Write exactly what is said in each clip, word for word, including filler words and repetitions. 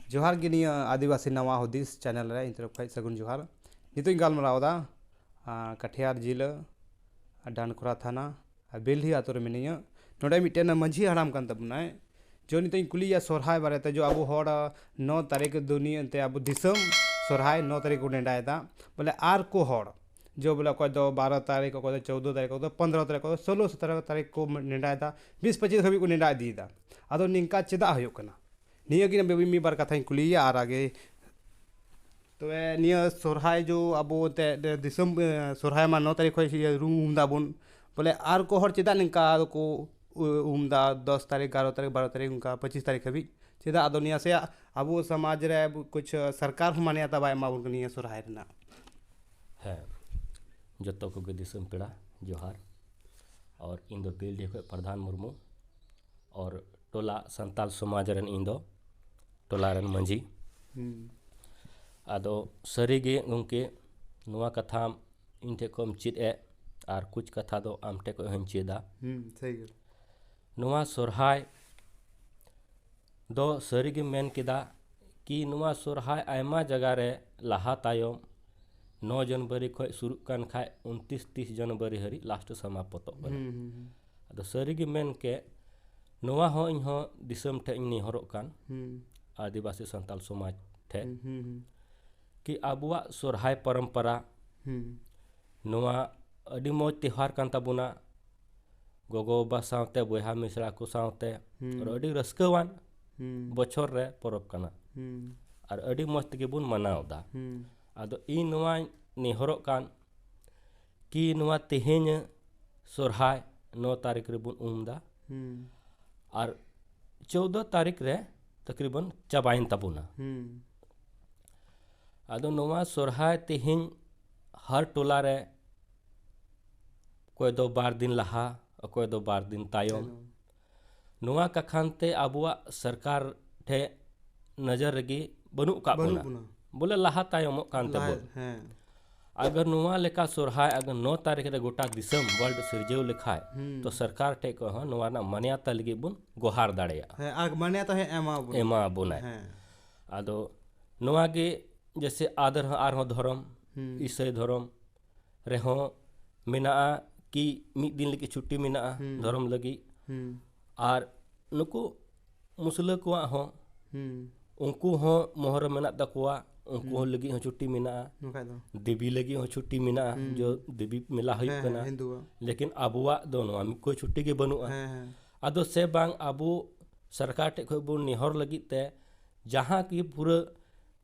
ᱡᱚᱦᱟᱨ ᱜᱮ ᱱᱤᱭᱟᱹ ᱟᱹᱫᱤᱵᱟᱹᱥᱤ ᱱᱟᱣᱟ ᱦᱩᱫᱤᱥ ᱪᱮᱱᱮᱞ ᱨᱮ ᱤᱧ ᱛᱚᱨᱚᱯ ᱠᱷᱚᱱ ᱥᱟᱹᱜᱩᱱ ᱡᱚᱦᱟᱨ᱾ ᱱᱤᱛᱚᱜ ᱤᱧ ᱜᱟᱞᱢᱟᱨᱟᱣ ᱮᱫᱟ, ᱟᱸ, ᱠᱟᱴᱷᱤᱭᱟᱨ ᱡᱤᱞᱟᱹ, ᱰᱟᱱᱠᱷᱚᱨᱟ ᱛᱷᱟᱱᱟ, ᱵᱤᱞᱦᱤ ᱟᱛᱳ ᱨᱮ ᱢᱤᱱᱟᱹᱧᱟ᱾ ᱱᱚᱰᱮ ᱢᱤᱫᱴᱮᱱ ᱢᱟᱹᱡᱷᱤ ᱦᱟᱲᱟᱢ ᱠᱟᱱ ᱛᱟᱵᱚᱱᱟᱭ᱾ ᱡᱚ ᱱᱤᱛᱚᱜ ᱤᱧ ᱠᱩᱞᱤᱭᱮᱭᱟ ᱥᱚᱨᱦᱟᱭ ᱵᱟᱨᱮᱛᱮ, ᱡᱚ ᱟᱵᱚ ᱦᱚᱲ, ᱟᱸ, ᱱᱚ ᱛᱟᱹᱨᱤᱠᱷ ᱫᱩᱱᱤᱭᱟᱹ ᱮᱱᱛᱮ ᱟᱵᱚ ᱫᱤᱥᱚᱢ ᱥᱚᱨᱦᱟᱭ ᱱᱚ ᱛᱟᱹᱨᱤᱠᱷ ᱠᱚ ᱱᱮᱰᱟᱭᱮᱫᱟ᱾ ᱵᱚᱞᱮ ᱟᱨ ᱠᱚ ᱦᱚᱲ, ᱡᱚ ᱵᱚᱞᱮ ᱚᱠᱚᱭ ᱫᱚ ᱵᱟᱨᱚ ᱛᱟᱹᱨᱤᱠᱷ, ᱚᱠᱚᱭ ᱫᱚ ᱪᱳᱫᱽᱫᱳ ᱛᱟᱹᱨᱤᱠᱷ, ᱚᱠᱚᱭ ᱫᱚ ᱯᱚᱱᱫᱽᱨᱚ ᱛᱟᱹᱨᱤᱠᱷ, ᱚᱠᱚᱭ ᱫᱚ ᱥᱳᱞᱳ ᱥᱚᱛᱨᱚ ᱛᱟᱹᱨᱤᱠᱷ ᱠᱚ ᱱᱮᱰᱟᱭᱮᱫᱟ, ᱵᱤᱥ ᱯᱚᱸᱪᱤᱥ ᱦᱟᱹᱵᱤᱡ ᱠᱚ ᱱᱮᱰᱟ ᱤᱫᱤᱭᱮᱫᱟ᱾ ᱟᱫᱚ ᱱᱤᱝᱠᱟ ᱪᱮᱫᱟᱜ ᱦᱩᱭᱩᱜ ᱠᱟᱱᱟ? ᱱᱤᱭᱟᱹ ᱜᱮ ᱢᱤᱫ, ᱢᱤᱫ ᱵᱟᱨ ᱠᱟᱛᱷᱟᱧ ᱠᱩᱞᱤᱭᱮᱭᱟ ᱟᱨ ᱟᱜᱮ᱾ ᱛᱚᱵᱮ ᱱᱤᱭᱟᱹ ᱥᱚᱨᱦᱟᱭ ᱡᱚ ᱟᱵᱚ ᱮᱱᱛᱮᱫ ᱫᱤᱥᱚᱢ, ᱮ, ᱥᱚᱨᱦᱟᱭ ᱢᱟ ᱱᱚ ᱛᱟᱹᱨᱤᱠᱷ ᱠᱷᱚᱱ ᱤᱭᱟᱹ ᱨᱩᱢ ᱩᱢ ᱫᱟᱵᱚᱱ᱾ ᱵᱚᱞᱮ ᱟᱨ ᱠᱚ ᱦᱚᱲ ᱪᱮᱫᱟᱜ ᱱᱤᱝᱠᱟ ᱠᱚ ᱩ-, ᱩᱢ ᱫᱟ ᱫᱚᱥ ᱛᱟᱹᱨᱤᱠᱷ, ᱮᱜᱟᱨᱚ ᱛᱟᱹᱨᱤᱠᱷ, ᱵᱟᱨᱚ ᱛᱟᱹᱨᱤᱠᱷ, ᱚᱱᱠᱟ ᱯᱚᱸᱪᱤᱥ ᱛᱟᱹᱨᱤᱠᱷ ᱦᱟᱹᱵᱤᱡ? ᱪᱮᱫᱟᱜ ᱟᱫᱚ ᱱᱤᱭᱟᱹ ᱥᱮ ᱟᱵᱚ ᱥᱚᱢᱟᱡᱽ ᱨᱮ ᱟᱵᱚ ᱠᱩᱪ ᱥᱚᱨᱠᱟᱨ ᱦᱚᱸ ᱢᱟᱱᱭᱟᱛᱟ ᱵᱟᱭ ᱮᱢᱟ ᱵᱚᱱ ᱠᱟᱱᱟ ᱱᱤᱭᱟᱹ ᱥᱚᱨᱦᱟᱭ ᱨᱮᱱᱟᱜ? ᱦᱮᱸ, ᱡᱚᱛᱚ ᱠᱚᱜᱮ ᱫᱤᱥᱚᱢ ᱯᱮᱲᱟ ᱡᱚᱦᱟᱨ᱾ ᱟᱨ ᱤᱧ ᱫᱚ ᱵᱤᱞᱰᱤ ᱠᱷᱚᱱ ᱯᱨᱚᱫᱷᱟᱱ ᱢᱩᱨᱢᱩ᱾ ᱟᱨ ᱴᱚᱞᱟ ᱥᱟᱱᱛᱟᱞ ᱥᱚᱢᱟᱡᱽ ᱨᱮᱱ ᱤᱧ ᱫᱚ ᱴᱚᱞᱟ ᱨᱮᱱ ᱢᱟᱹᱡᱷᱤ᱾ ᱦᱩᱸ᱾ ᱟᱫᱚ ᱥᱟᱹᱨᱤᱜᱮ ᱜᱚᱢᱠᱮ, ᱱᱚᱣᱟ ᱠᱟᱛᱷᱟ ᱤᱧ ᱴᱷᱮᱱ ᱠᱷᱚᱱ ᱪᱮᱫ ᱮ, ᱟᱨ ᱠᱩᱪ ᱠᱟᱛᱷᱟ ᱫᱚ ᱟᱢ ᱴᱷᱮᱱ ᱠᱷᱚᱱ ᱦᱚᱸᱧ ᱪᱮᱫᱟ᱾ ᱦᱩᱸ, ᱥᱟᱹᱨᱤ ᱜᱮ᱾ ᱱᱚᱣᱟ ᱥᱚᱨᱦᱟᱭ ᱫᱚ ᱥᱟᱹᱨᱤ ᱜᱮᱢ ᱢᱮᱱ ᱠᱮᱫᱟ ᱠᱤ ᱱᱚᱣᱟ ᱥᱚᱨᱦᱟᱭ ᱟᱭᱢᱟ ᱡᱟᱭᱜᱟ ᱨᱮ ᱞᱟᱦᱟ ᱛᱟᱭᱚᱢ ᱱᱚ ᱡᱟᱱᱩᱣᱟᱨᱤ ᱠᱷᱚᱱ ᱥᱩᱨᱩᱜ ᱠᱟᱱ ᱠᱷᱟᱡ ᱩᱱᱛᱤᱥ ᱛᱤᱥ ᱡᱟᱱᱩᱣᱟᱨᱤ ᱦᱟᱹᱨᱤᱡ ᱞᱟᱥᱴ ᱥᱚᱢᱟᱯᱚᱛᱚᱜ ᱠᱟᱱᱟ᱾ ᱦᱩᱸ, ᱦᱩᱸ, ᱦᱩᱸ᱾ ᱟᱫᱚ ᱥᱟᱹᱨᱤ ᱜᱮ ᱢᱮᱱ ᱠᱮᱫ, ᱱᱚᱣᱟ ᱦᱚᱸ ᱤᱧ ᱦᱚᱸ ᱫᱤᱥᱚᱢ ᱴᱷᱮᱱ ᱤᱧ ᱱᱮᱦᱚᱨᱚᱜ ᱠᱟᱱ, ᱦᱩᱸ᱾ ᱟᱹᱫᱤᱵᱟᱹᱥᱤ ᱥᱟᱱᱛᱟᱞ ᱥᱚᱢᱟᱡᱽ ᱴᱷᱮᱱ, ᱦᱩᱸ, ᱦᱩᱸ, ᱦᱩᱸ᱾ ᱠᱤ ᱟᱵᱚᱣᱟᱜ ᱥᱚᱨᱦᱟᱭ ᱯᱚᱨᱚᱢᱯᱚᱨᱟ, ᱦᱩᱸ᱾ ᱱᱚᱣᱟ ᱟᱹᱰᱤ ᱢᱚᱡᱽ ᱛᱮᱣᱦᱟᱨ ᱠᱟᱱ ᱛᱟᱵᱚᱱᱟ᱾ ᱜᱚᱜᱚ-ᱵᱟᱵᱟ ᱥᱟᱶᱛᱮ, ᱵᱚᱭᱦᱟ ᱢᱤᱥᱨᱟ ᱠᱚ ᱥᱟᱶᱛᱮ, ᱦᱩᱸ᱾ ᱟᱨ ᱟᱹᱰᱤ ᱨᱟᱹᱥᱠᱟᱹᱣᱟᱱ ᱦᱩᱸ᱾ ᱵᱚᱪᱷᱚᱨ ᱨᱮ ᱯᱚᱨᱚᱵᱽ ᱠᱟᱱᱟ᱾ ᱦᱩᱸ᱾ ᱟᱨ ᱟᱹᱰᱤ ᱢᱚᱡᱽ ᱛᱮᱜᱮ ᱵᱚᱱ ᱢᱟᱱᱟᱣ ᱮᱫᱟ᱾ ᱦᱩᱸ᱾ ᱟᱫᱚ ᱤᱧ ᱱᱚᱣᱟᱧ ᱱᱮᱦᱚᱨᱚᱜ ᱠᱟᱱ ᱠᱤ ᱱᱚᱣᱟ ᱛᱮᱦᱮᱧ ᱥᱚᱨᱦᱟᱭ ᱱᱚ ᱛᱟᱹᱨᱤᱠᱷ ᱨᱮᱵᱚᱱ ᱩᱢ ᱮᱫᱟ᱾ ᱦᱩᱸ᱾ ᱟᱨ ᱪᱳᱫᱽᱫᱳ ᱛᱟᱹᱨᱤᱠᱷ ᱨᱮ ᱛᱟᱠᱨᱤᱵᱟᱱ ᱪᱟᱵᱟᱭᱮᱱ ᱛᱟᱵᱚᱱᱟ᱾ ᱦᱩᱸ᱾ ᱟᱫᱚ ᱱᱚᱣᱟ ᱥᱚᱨᱦᱟᱭ ᱛᱮᱦᱮᱧ ᱦᱟᱨ ᱴᱚᱞᱟ ᱨᱮ ᱚᱠᱚᱭ ᱫᱚ ᱵᱟᱨ ᱫᱤᱱ ᱞᱟᱦᱟ, ᱚᱠᱚᱭ ᱫᱚ ᱵᱟᱨ ᱫᱤᱱ ᱛᱟᱭᱚᱢ᱾ ᱛᱟᱭᱚᱢ᱾ ᱱᱚᱣᱟ ᱠᱟᱠᱷᱟᱱ ᱛᱮ ᱟᱵᱚᱣᱟᱜ ᱥᱚᱨᱠᱟᱨ ᱴᱷᱮᱱ ᱱᱚᱡᱚᱨ ᱨᱮᱜᱮ ᱵᱟᱹᱱᱩᱜ ᱠᱟᱜ ᱵᱟᱹᱱᱩᱜ ᱵᱚᱱᱟ᱾ ᱵᱚᱱᱟ᱾ ᱵᱚᱞᱮ ᱞᱟᱦᱟ ᱛᱟᱭᱚᱢᱚᱜ ᱠᱟᱱ ᱞᱟᱦᱟ, ᱛᱮᱵᱚᱱ᱾ ᱦᱮᱸ᱾ ᱟᱜᱟᱨ ᱱᱚᱣᱟ ᱞᱮᱠᱟ ᱥᱚᱨᱦᱟᱭ ᱟᱜᱟᱨ ᱱᱚ ᱛᱟᱹᱨᱤᱠᱷ ᱨᱮ ᱜᱚᱴᱟ ᱫᱤᱥᱚᱢ ᱣᱟᱨᱞᱰ ᱥᱤᱨᱡᱟᱹᱣ ᱞᱮᱠᱷᱟᱡ, ᱦᱩᱸ᱾ ᱛᱚ ᱥᱚᱨᱠᱟᱨ ᱴᱷᱮᱱ ᱠᱷᱚᱱ ᱦᱚᱸ ᱱᱚᱣᱟ ᱨᱮᱱᱟᱜ ᱢᱟᱱᱭᱟᱛᱟ ᱞᱟᱹᱜᱤᱫ ᱵᱚᱱ ᱜᱚᱦᱟᱨ ᱫᱟᱲᱮᱭᱟᱜᱼᱟ᱾ ᱦᱮᱸ, ᱟᱨ ᱢᱟᱱᱭᱟᱛᱟ ᱦᱚᱸ ᱮᱢᱟ ᱵᱚᱱᱟ᱾ ᱮᱢᱟ ᱵᱚᱱᱟᱭ᱾ ᱦᱮᱸ᱾ ᱟᱫᱚ ᱱᱚᱣᱟ ᱜᱮ ᱡᱮᱭᱥᱮ ᱟᱫᱟᱨ ᱦᱚᱸ ᱟᱨᱦᱚᱸ ᱫᱷᱚᱨᱚᱢ, ᱦᱩᱸ᱾ ᱤᱥᱟᱹᱭ ᱫᱷᱚᱨᱚᱢ ᱨᱮᱦᱚᱸ ᱢᱮᱱᱟᱜᱼᱟ ᱠᱤ ᱢᱤᱫ ᱫᱤᱱ ᱞᱟᱹᱜᱤᱫ ᱪᱷᱩᱴᱤ ᱢᱮᱱᱟᱜᱼᱟ ᱦᱩᱸ᱾ ᱫᱷᱚᱨᱚᱢ ᱞᱟᱹᱜᱤᱫ᱾ ᱦᱩᱸ᱾ ᱟᱨ ᱱᱩᱠᱩ ᱢᱩᱥᱞᱟᱹ ᱠᱚᱣᱟᱜ ᱦᱚᱸ, ᱦᱩᱸ᱾ ᱩᱱᱠᱩ ᱦᱚᱸ ᱢᱚᱦᱚᱨᱚᱢ ᱢᱮᱱᱟᱜ ᱛᱟᱠᱚᱣᱟ, ᱩᱱᱠᱩ ᱦᱩᱸ᱾ ᱦᱚᱸ ᱞᱟᱹᱜᱤᱫ ᱦᱚᱸ ᱪᱷᱩᱴᱤ ᱢᱮᱱᱟᱜᱼᱟ᱾ ᱵᱟᱠᱷᱟᱡ ᱫᱚ᱾ ᱫᱮᱵᱤ ᱞᱟᱹᱜᱤᱫ ᱦᱚᱸ ᱪᱷᱩᱴᱤ ᱢᱮᱱᱟᱜᱼᱟ, ᱦᱩᱸ᱾ ᱡᱚ ᱫᱮᱵᱤ ᱢᱮᱞᱟ ᱦᱩᱭᱩᱜ ᱦᱮᱸ, ᱠᱟᱱᱟ᱾ ᱦᱮᱸ, ᱦᱤᱱᱫᱩᱣᱟᱜ᱾ ᱞᱮᱠᱤᱱ ᱟᱵᱚᱣᱟᱜ ᱫᱚ ᱱᱚᱣᱟ ᱢᱤᱫ ᱠᱚ ᱪᱷᱩᱴᱤ ᱜᱮ ᱵᱟᱹᱱᱩᱜᱼᱟ᱾ ᱦᱮᱸ, ᱦᱮᱸ᱾ ᱟᱫᱚ ᱥᱮ ᱵᱟᱝ ᱟᱵᱚ ᱥᱚᱨᱠᱟᱨ ᱴᱷᱮᱡ ᱠᱷᱚᱡ ᱵᱚᱱ ᱱᱮᱦᱚᱨ ᱞᱟᱹᱜᱤᱫ ᱛᱮ ᱡᱟᱦᱟᱸ ᱠᱤ ᱯᱩᱨᱟᱹ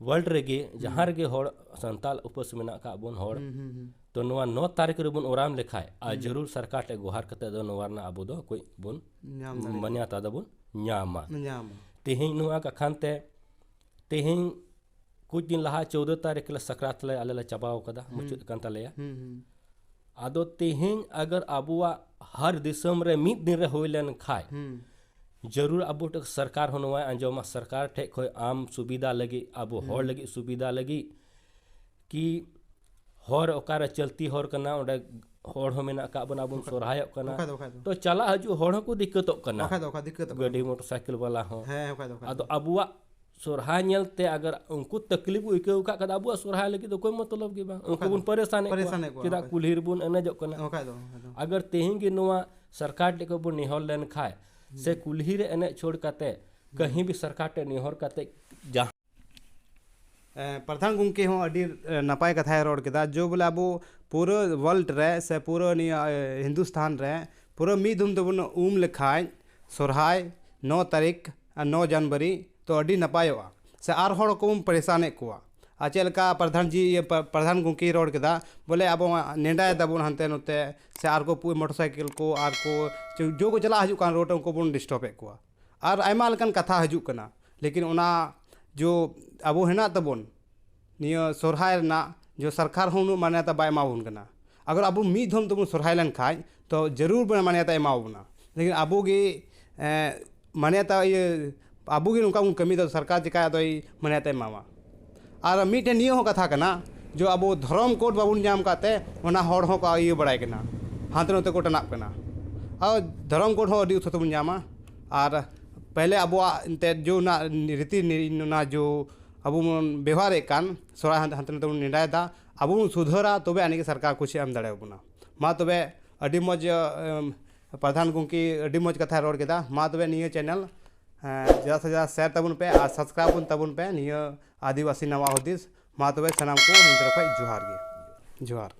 world ᱨᱮᱜᱮ ᱦᱩᱸ᱾ ᱡᱟᱦᱟᱸ ᱨᱮᱜᱮ ᱦᱚᱲ ᱥᱟᱱᱛᱟᱞ ᱩᱯᱟᱹᱥ ᱢᱮᱱᱟᱜ ᱟᱠᱟᱫ ᱵᱚᱱ ᱦᱚᱲ, ᱦᱩᱸ, ᱦᱩᱸ, ᱦᱩᱸ᱾ ᱛᱚ ᱱᱚᱣᱟ ᱱᱚ ᱛᱟᱹᱨᱤᱠᱷ ᱨᱮᱵᱚᱱ ᱚᱨᱟᱢ ᱞᱮᱠᱷᱟᱡ ᱟᱨ ᱦᱩᱸ᱾ ᱡᱟᱹᱨᱩᱲ ᱥᱚᱨᱠᱟᱨ ᱴᱷᱮᱡ ᱜᱚᱦᱟᱨ ᱠᱟᱛᱮ ᱫᱚ ᱱᱚᱣᱟ ᱨᱮᱱᱟᱜ ᱟᱵᱚ ᱫᱚ ᱠᱚᱡ ᱵᱚᱱ ᱧᱟᱢ ᱫᱟᱲᱮᱭᱟᱜᱼᱟ᱾ ᱢᱟᱱᱭᱟᱛᱟ ᱫᱚᱵᱚᱱ ᱧᱟᱢᱟ᱾ ᱧᱟᱢᱟ᱾ ᱛᱮᱦᱮᱧ ᱱᱚᱣᱟ ᱠᱟᱠᱷᱟᱱ ᱛᱮ ᱛᱮᱦᱮᱧ ᱠᱩᱪ ᱫᱤᱱ ᱞᱟᱦᱟ ᱪᱳᱫᱽᱫᱚ ᱛᱟᱹᱨᱤᱠᱷ ᱞᱮ ᱥᱟᱠᱨᱟᱛ ᱞᱮ ᱟᱞᱮ ᱞᱮ ᱪᱟᱵᱟᱣ ᱠᱟᱫᱟ, ᱦᱩᱸ᱾ ᱢᱩᱪᱟᱹᱫ ᱠᱟᱱ ᱛᱟᱞᱮᱭᱟ᱾ ᱦᱩᱸ, ᱦᱩᱸ᱾ ᱟᱫᱚ ᱛᱮᱦᱮᱧ ᱟᱜᱟᱨ ᱟᱵᱚᱣᱟᱜ ᱦᱟᱨ ᱫᱤᱥᱚᱢ ᱨᱮ ᱢᱤᱫ ᱫᱤᱱ ᱨᱮ ᱦᱩᱭ ᱞᱮᱱ ᱠᱷᱟᱡ, ᱦᱩᱸ᱾ ᱡᱟᱹᱨᱩᱲ ᱟᱵᱚ ᱴᱷᱮᱱ ᱥᱚᱨᱠᱟᱨ ᱦᱚᱸ ᱱᱚᱣᱟᱭ ᱟᱸᱡᱚᱢᱟ, ᱥᱚᱨᱠᱟᱨ ᱴᱷᱮᱡ ᱠᱷᱚᱡ ᱟᱢ ᱥᱩᱵᱤᱫᱷᱟ ᱞᱟᱹᱜᱤᱫ, ᱟᱵᱚ ᱦᱚᱲ ᱦᱩᱸ᱾ ᱞᱟᱹᱜᱤᱫ ᱥᱩᱵᱤᱫᱷᱟ ᱞᱟᱹᱜᱤᱫ ᱠᱤ ᱦᱚᱨ ᱚᱠᱟᱨᱮ ᱪᱟᱹᱞᱛᱤ ᱦᱚᱨ ᱠᱟᱱᱟ, ᱚᱸᱰᱮ ᱦᱚᱲ ᱦᱚᱸ ᱢᱮᱱᱟᱜ ᱟᱠᱟᱫ ᱵᱚᱱᱟ, ᱵᱚᱱ ᱵᱟᱠᱷᱟᱡ, ᱥᱚᱨᱦᱟᱭᱚᱜ ᱠᱟᱱᱟ᱾ ᱵᱟᱠᱷᱟᱡ ᱫᱚ, ᱵᱟᱠᱷᱟᱡ ᱫᱚ᱾ ᱛᱚ ᱪᱟᱞᱟᱜ ᱦᱤᱡᱩᱜ ᱦᱚᱲ ᱦᱚᱸᱠᱚ ᱫᱤᱠᱠᱟᱹᱛᱚᱜ ᱠᱟᱱᱟ᱾ ᱵᱟᱠᱷᱟᱡ ᱫᱚ, ᱵᱟᱠᱷᱟᱡ ᱫᱤᱠᱠᱟᱹᱛᱚᱜ ᱠᱟᱱᱟ᱾ ᱜᱟᱹᱰᱤ ᱢᱚᱴᱚᱨ ᱥᱟᱭᱠᱮᱞ ᱵᱟᱞᱟ ᱦᱚᱸ᱾ ᱦᱮᱸ, ᱵᱟᱠᱷᱟᱡ ᱫᱚ, ᱵᱟᱠᱷᱟᱡ ᱟᱫᱚ ᱫᱚ᱾ ᱟᱵᱚᱣᱟᱜ ᱥᱚᱨᱦᱟᱭ ᱧᱮᱞᱛᱮ ᱟᱜᱟᱨ ᱩᱱᱠᱩ ᱛᱟᱠᱞᱤᱯ ᱠᱚ ᱟᱹᱭᱠᱟᱹᱣ ᱠᱷᱟᱡ, ᱟᱫᱚ ᱟᱵᱚᱣᱟᱜ ᱥᱚᱨᱦᱟᱭ ᱞᱟᱹᱜᱤᱫ ᱫᱚ ᱚᱠᱚᱭ ᱢᱚᱛᱞᱚᱵ ᱜᱮ ᱵᱟᱝ᱾ ᱩᱱᱠᱩ ᱵᱟᱠᱷᱟᱡ ᱵᱚᱱ ᱫᱚ᱾ ᱯᱟᱨᱮᱥᱟᱱᱮᱫ ᱠᱚᱣᱟ᱾ ᱯᱟᱨᱮᱥᱟᱱᱮᱫ ᱠᱚᱣᱟ, ᱪᱮᱫᱟᱜ ᱵᱟᱠᱷᱟᱡ᱾ ᱠᱩᱞᱦᱤ ᱨᱮᱵᱚᱱ ᱮᱱᱮᱡᱚᱜ ᱠᱟᱱᱟ? ᱵᱟᱠᱷᱟᱡ ᱫᱚ, ᱵᱟᱠᱷᱟᱡ ᱫᱚ᱾ ᱟᱜᱟᱨ ᱛᱮᱦᱮᱧ ᱜᱮ ᱱᱚᱣᱟ ᱥᱚᱨᱠᱟᱨ ᱴᱷᱮᱡ ᱠᱷᱚᱡ ᱵᱚᱱ ᱱᱮᱦᱚᱨ ᱞᱮᱱ ᱠᱷᱟᱡ, ᱥᱮ ᱦᱩᱸ᱾ ᱠᱩᱞᱦᱤ ᱨᱮ ᱮᱱᱮᱡ ᱪᱷᱚᱲ ᱠᱟᱛᱮ, ᱦᱩᱸ᱾ ᱠᱟᱹᱦᱤ ᱵᱤ ᱥᱚᱨᱠᱟᱨ ᱴᱷᱮᱡ ᱱᱮᱦᱚᱨ ᱠᱟᱛᱮ, ᱡᱟᱦᱟᱸ ᱮ, ᱯᱨᱚᱫᱷᱟᱱ ᱜᱚᱢᱠᱮ ᱦᱚᱸ ᱟᱹᱰᱤ, ᱮ, ᱱᱟᱯᱟᱭ ᱠᱟᱛᱷᱟᱭ ᱨᱚᱲ ᱠᱮᱫᱟ᱾ ᱡᱚ ᱵᱚᱞᱮ ᱟᱵᱚ ᱯᱩᱨᱟᱹ world ᱨᱮ ᱥᱮ ᱯᱩᱨᱟᱹ ᱱᱤᱭᱟᱹ, ᱮ, ᱦᱤᱱᱫᱩᱥᱛᱷᱟᱱ ᱨᱮ ᱯᱩᱨᱟᱹ ᱢᱤᱫ ᱫᱷᱩᱢ ᱛᱮᱵᱚᱱ ᱩᱢ ᱞᱮᱠᱷᱟᱡ ᱥᱚᱨᱦᱟᱭ ᱱᱚ ᱛᱟᱹᱨᱤᱠᱷ ᱟᱨ ᱱᱚ ᱡᱟᱱᱩᱣᱟᱨᱤ ᱛᱚ ᱟᱹᱰᱤ ᱱᱟᱯᱟᱭᱚᱜᱼᱟ᱾ ᱥᱮ ᱟᱨ ᱦᱚᱲ ᱠᱚᱵᱚᱱ ᱯᱟᱨᱮᱥᱟᱱᱮᱫ ᱠᱚᱣᱟ᱾ ᱟᱨ ᱪᱮᱫ ᱞᱮᱠᱟ ᱯᱨᱚᱫᱷᱟᱱ ᱡᱤ, ᱤᱭᱟᱹ, ᱯᱨ-, ᱯᱨᱚᱫᱷᱟᱱ ᱜᱚᱢᱠᱮᱭ ᱨᱚᱲ ᱠᱮᱫᱟ, ᱵᱚᱞᱮ ᱟᱵᱚ ᱱᱮᱰᱟᱭ ᱫᱟᱵᱚᱱ ᱦᱟᱱᱛᱮ ᱱᱚᱛᱮ, ᱥᱮ ᱟᱨ ᱠᱚ ᱯᱩ-, ᱢᱚᱴᱚᱨ ᱥᱟᱭᱠᱮᱞ ᱠᱚ ᱟᱨ ᱠᱚ ᱪᱮ-, ᱡᱚ ᱠᱚ ᱪᱟᱞᱟᱜ ᱦᱤᱡᱩᱜ ᱠᱟᱱ ᱨᱳᱰ ᱨᱮ ᱩᱱᱠᱩ ᱵᱚᱱ ᱰᱤᱥᱴᱟᱵᱮᱫ ᱠᱚᱣᱟ᱾ ᱟᱨ ᱟᱭᱢᱟ ᱞᱮᱠᱟᱱ ᱠᱟᱛᱷᱟ ᱦᱤᱡᱩᱜ ᱠᱟᱱᱟ᱾ ᱞᱮᱠᱤᱱ ᱚᱱᱟ ᱡᱚ ᱟᱵᱚ ᱦᱮᱱᱟᱜ ᱛᱟᱵᱚᱱ, ᱱᱤᱭᱟᱹ ᱥᱚᱨᱦᱟᱭ ᱨᱮᱱᱟᱜ ᱡᱚ ᱥᱚᱨᱠᱟᱨ ᱦᱚᱸ ᱩᱱᱟᱹᱜ ᱢᱟᱱᱭᱟᱛᱟ ᱵᱟᱭ ᱮᱢᱟᱵᱚᱱ ᱠᱟᱱᱟ᱾ ᱟᱜᱟᱨ ᱟᱵᱚ ᱢᱤᱫ ᱫᱷᱚᱢ ᱛᱮᱵᱚᱱ ᱥᱚᱨᱦᱟᱭ ᱞᱮᱱᱠᱷᱟᱡ, ᱛᱚ ᱡᱟᱹᱨᱩᱲ ᱵᱚᱱ ᱢᱟᱱᱭᱟᱛᱟ ᱮᱢᱟᱵᱚᱱᱟ᱾ ᱞᱮᱠᱤᱱ ᱟᱵᱚ ᱜᱮ, ᱮᱸ, ᱢᱟᱱᱭᱟᱛᱟ, ᱤᱭᱟᱹ, ᱟᱵᱚ ᱜᱮ ᱱᱚᱝᱠᱟ ᱵᱚᱱ ᱠᱟᱹᱢᱤᱭᱮᱫᱟ, ᱥᱚᱨᱠᱟᱨ ᱪᱤᱠᱟ ᱟᱫᱚᱭ ᱢᱟᱱᱭᱟᱛᱟ ᱮᱢᱟᱢᱟ? ᱟᱨ ᱢᱤᱫᱴᱮᱱ ᱱᱤᱭᱟᱹ ᱦᱚᱸ ᱠᱟᱛᱷᱟ ᱠᱟᱱᱟ, ᱡᱚ ᱟᱵᱚ ᱫᱷᱚᱨᱚᱢ ᱠᱳᱰ ᱵᱟᱵᱚᱱ ᱧᱟᱢ ᱠᱟᱫ ᱛᱮ ᱚᱱᱟ ᱦᱚᱲ ᱦᱚᱸ ᱠᱚ ᱤᱭᱟᱹ ᱵᱟᱲᱟᱭ ᱠᱟᱱᱟ, ᱦᱟᱱᱛᱮ ᱱᱚᱛᱮ ᱠᱚ ᱴᱟᱱᱟᱜ ᱠᱟᱱᱟ᱾ ᱟᱨ ᱫᱷᱚᱨᱚᱢ ᱠᱳᱰ ᱦᱚᱸ ᱟᱹᱰᱤ ᱩᱥᱟᱹᱨᱟ ᱛᱮᱵᱚᱱ ᱧᱟᱢᱟ᱾ ᱟᱨ ᱯᱮᱦᱞᱮ ᱟᱵᱚᱣᱟᱜ ᱮᱱᱛᱮᱫ ᱡᱚ ᱚᱱᱟ ᱨᱤᱛᱤ ᱱᱤ-, ᱚᱱᱟ ᱡᱚ ᱟᱵᱚ ᱵᱚᱱ ᱵᱮᱣᱦᱟᱨᱮᱫ ᱠᱟᱱ ᱥᱚᱨᱦᱟᱭ ᱦᱟᱱᱛᱮ ᱦᱟᱱᱛᱮ ᱱᱟᱛᱮ ᱵᱚᱱ ᱱᱮᱰᱟᱭᱮᱫᱟ, ᱟᱵᱚ ᱵᱚᱱ ᱥᱩᱫᱷᱟᱹᱨᱟ, ᱛᱚᱵᱮ ᱟᱹᱱᱤᱡ ᱜᱮ ᱥᱚᱨᱠᱟᱨ ᱠᱩᱥᱤ ᱮᱢ ᱫᱟᱲᱮᱭᱟᱵᱚᱱᱟ᱾ ᱢᱟ ᱛᱚᱵᱮ ᱟᱹᱰᱤ ᱢᱚᱡᱽ, ᱮᱢ, ᱯᱨᱚᱫᱷᱟᱱ ᱜᱚᱢᱠᱮ ᱟᱹᱰᱤ ᱢᱚᱡᱽ ᱠᱟᱛᱷᱟᱭ ᱨᱚᱲ ᱠᱮᱫᱟ᱾ ᱢᱟ ᱛᱚᱵᱮ ᱱᱤᱭᱟᱹ channel, ᱮᱸ, ᱡᱟᱫᱟ ᱥᱮ ᱡᱟᱫᱟ share ᱛᱟᱵᱚᱱ ᱯᱮ ᱟᱨ subscribe ᱵᱚᱱ ᱛᱟᱵᱚᱱ ᱯᱮ ᱱᱤᱭᱟᱹ ᱟᱹᱫᱤᱵᱟᱹᱥᱤ ᱱᱟᱣᱟ ᱦᱩᱫᱤᱥ᱾ ᱢᱟ ᱛᱚᱵᱮ ᱥᱟᱱᱟᱢ ᱠᱚ ᱤᱧ ᱛᱚᱨᱚᱯ ᱠᱷᱚᱱ ᱡᱚᱦᱟᱨ ᱜᱮ, ᱡᱚᱦᱟᱨ᱾